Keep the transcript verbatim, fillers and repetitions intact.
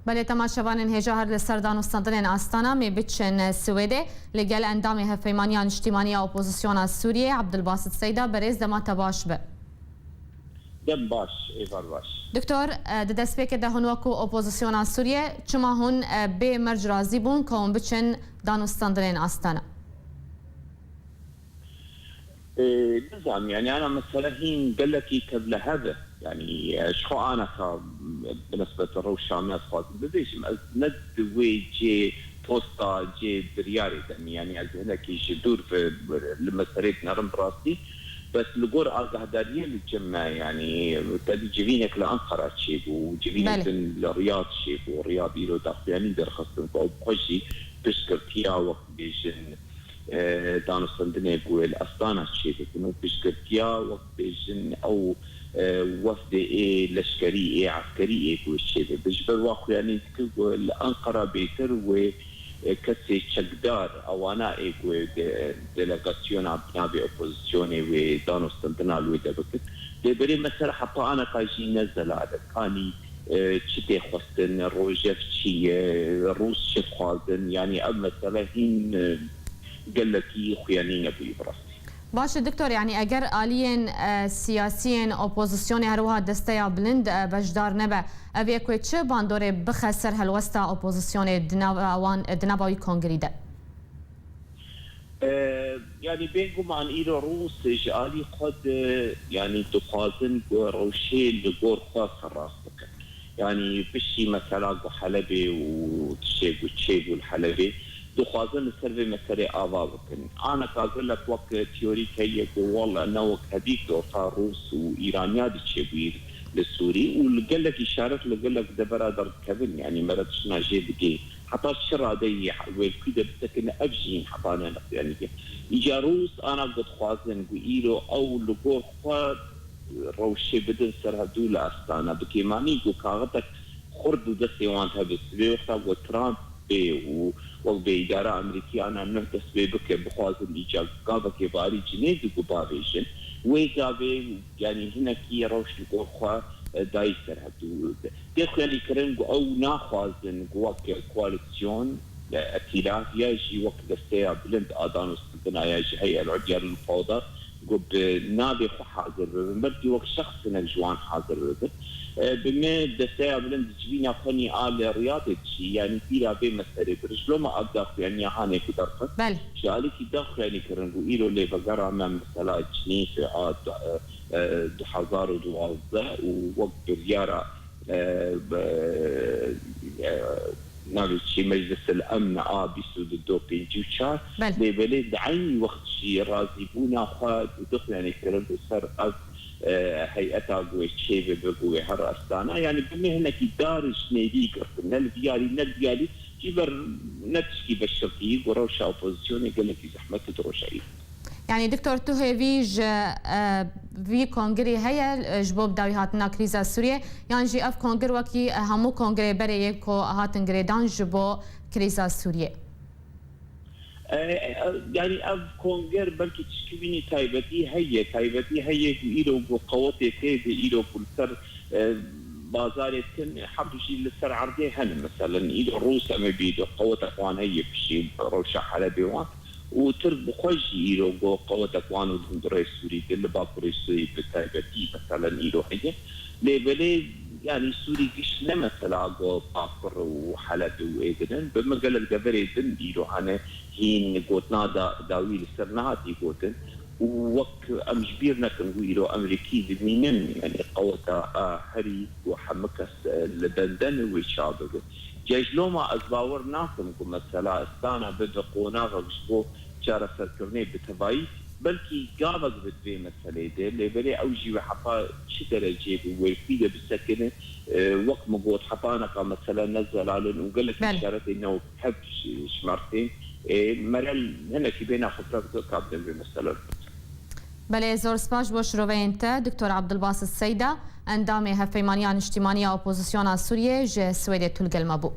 Belê, temaşevanên hêja, her li ser danûstandinên Astana, mê biçin Swêdê. Li gel endamê Hevpeymaniya Niştîmanî ya Opozisyona Sûriyê, Abdulbasit Seyda, berêz, dema te baş be. Dem baş, êvar baş. Doktor, e, di destpêkê de hûn wekû opozisyona Sûriyê, çima hûn, e, bê merc razî bûn ku hûn biçin danûstandinên Astana? Ê, nizam, yani, ana mesele hîn gelekî tevlihev e. Yani, e, ji xwe aneka bi nisbet rewşa me dixwazim bibêjim, ez ne di wê cê posta, cê biryarê de me. Yani, ez hinekî ji dûr ve, li meselê dinerim bi rastî. Bes li gor agahdariyê li cem me, yani, tevî civînek li Ankara çêbû, civînek Belê. din li Riyad çêbû. Riyad îro daxuyanî derxistin ku ew bi xwe jî piştgirtiya, wek bêjin, e, danûstandinê ku li Astana çêdibin û piştgirtiya, wek bêjin, ew, e, wefdê ê leşkerî, ê eskerî ê ku çêdibe. Ji ber wa xuyanî dike ku li Ankara bêtir wê, e, kesê çekdar, ewana ê ku de-, delegasyona bi navê opozisyonê wê danûstandina li wê de bikin. Lê berê mesela heta aneka jî ne zelal e. Kanî, e, çi tê xwestin, rojef çi ye, rûs çi dixwazin, yanî ev mesele hîn, e, gelekî xuyanî nebûyî bi rastî. Baş e, Doktor, yanî eger aliyên, e, siyasiyên opozisyonê, her wiha Desteya Bilind, e, beşdar nebe, ev yê ku çi bandorê bixe ser helwesta opozisyonê di nav wan, di nava wî kongrî de? E, yanî bêguman îro rûs ji alî xwe di, yanî dixwazin ku rewşê li gor xwe serrast bikin. Yanî piştî mesela ku Helebê û tiştê ku çêbû li Helebê, dixwazin li ser vê meselê ava bikin. Aneka gelek wek teorîk heye ku wele ne wek hevî ku orta Rûs û Îraniya diçêbûyî li Sûrî û li gelek îşaret li gelek devera derdikevin, yanî mere tiştna jê digê. Heta çi radeyî wê li kû de bisekine, ev jî heta ne nexuyanî ye. Îca Rûs ana ku dixwazin ku îro ew li gor xwe rewşê bidin ser hevdû li Astana. Bi kêmanî ku kaxizek xurt di destê wan hebe, sibê wexta ku Trump bê û wek bê îdara Amerîkî ana nuh dest pê bike, bixwazin îca gavekê barî cinê di ku bavêjin, wê gavê, yanî hinekî rewş li gor xwe, e, dayî ser hevdû. Tê xuyanî kirin ku ew naxwazin ku wek koalîsyon, e, îtîlaf ya jî wek Desteya Bilind a danûstandina ya ji Heyet El-Ulya lil Fewda ku bi navê xwe hazir bibin, belkî wek şexs hinek ji wan hazir bibin. E, bi me Desteya Bilind di civîna xwe nî a li Riyadê diçî, yanî bîra vê meselê bir. Ji loma ev daxuyaniya hanê ku derxist, Belê. ji alîkî daxuyanî kirin ku îro lê vegera me mesela Cinîfê a du-, e, e, du hezar û duwazdeh û wek biryara, e, be-, e, navê çi, Meclis el Emn a bîst û du do pêncî û çar, Belê. lê belê di eynî wext jî razîbûna xwe dixuyanî kirin li ser ev, e, heyeta ku wê çê bibe, ku wê her Astana. Yanî bi me hinekî dar ji nêvî girtin. Ne li vî alî, ne li vî alî. Ji ber ne tişkî veşirtiyî ku rewşa opozisyonê gelekî zehmet û dirojayî. Yanî, Doktor, tu hêvî ji, e, vî kongirî heye, e, ji bo bi dawî hatina krîza Sûriyê, yan jî ev kongir wekî, e, hemû kongirê berê yê ku hatin girêdan ji bo krîza Sûriyê? E, e, yanî ev konger belkî tişkî wînî taybetî heye, taybetî heye ku îro ku qewetê tê de, îro ku li ser, e, bazarê dikin, heb jî li ser erdê hene. Meselen, îro Rûs em ê bî de qewetek wan heye piştî rewşa Helebê wan. Û Tirk bi xwe jî îro go qewetek wan û di hundirê Sûrî de, li Bakurê Sûrî bi taybetî, meselen, îro heye. Lê belê, yanî Sûrî giş ne mesela go Bakur û Heleb û ê din in. Bi me gelek deverê din îro hene hîn gotina da, dawî li ser nehatî gotin. Û wek em ji bîr nekin ku îro Amerîkî dimînin, yanî qeweta a herî ku hemû kes, e, li bende ne wê çawa bibe. Cejloma ez bawer nakim ku mesela Astana bibe qonaxek ji bo çareserkirinê bi tevayî, belkî gavek bi vê meselê de, lê belê ew jî wê heta çi dereceyê bi wêrkî de bisekine, e, wek min got, heta aneka mesele ne zelal in û gelek Belê. îşaretê ne wek hev ji-, ji mertên, e, merel hinekî bêna xwe fireh bike, ka bidin vê mesele. Belê, zor spas ji bo şiroveyên te, Doktor Abdulbasit Seyda, endamê Hevpeymaniya Niştîmanî ya Opozisyona Sûriyê ji Swêdê tu li gel me bû.